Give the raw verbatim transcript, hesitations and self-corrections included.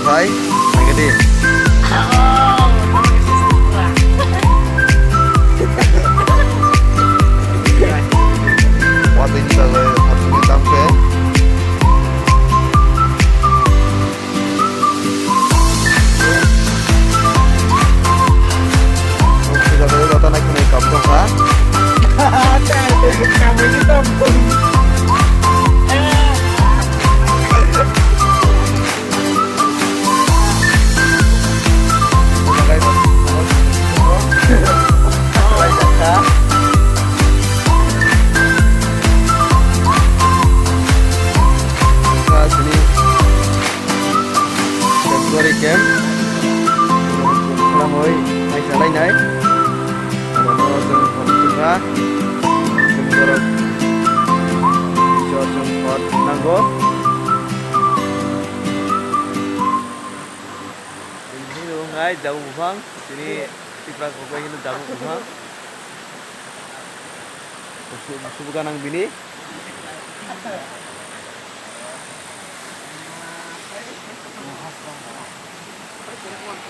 Hai, nangkhe di. Watini chawi hapsini tamkhe. Puja bai jota naikhwnai kap tongkha. February camp. Khwlamwi naisalainai. Abo no chwng hor tongkha. Chwng borok Isor chwng hor nango. Bini wngkha jabu buphang, tini Tipra kok bai hino jabu buphang. Subu ganang bini.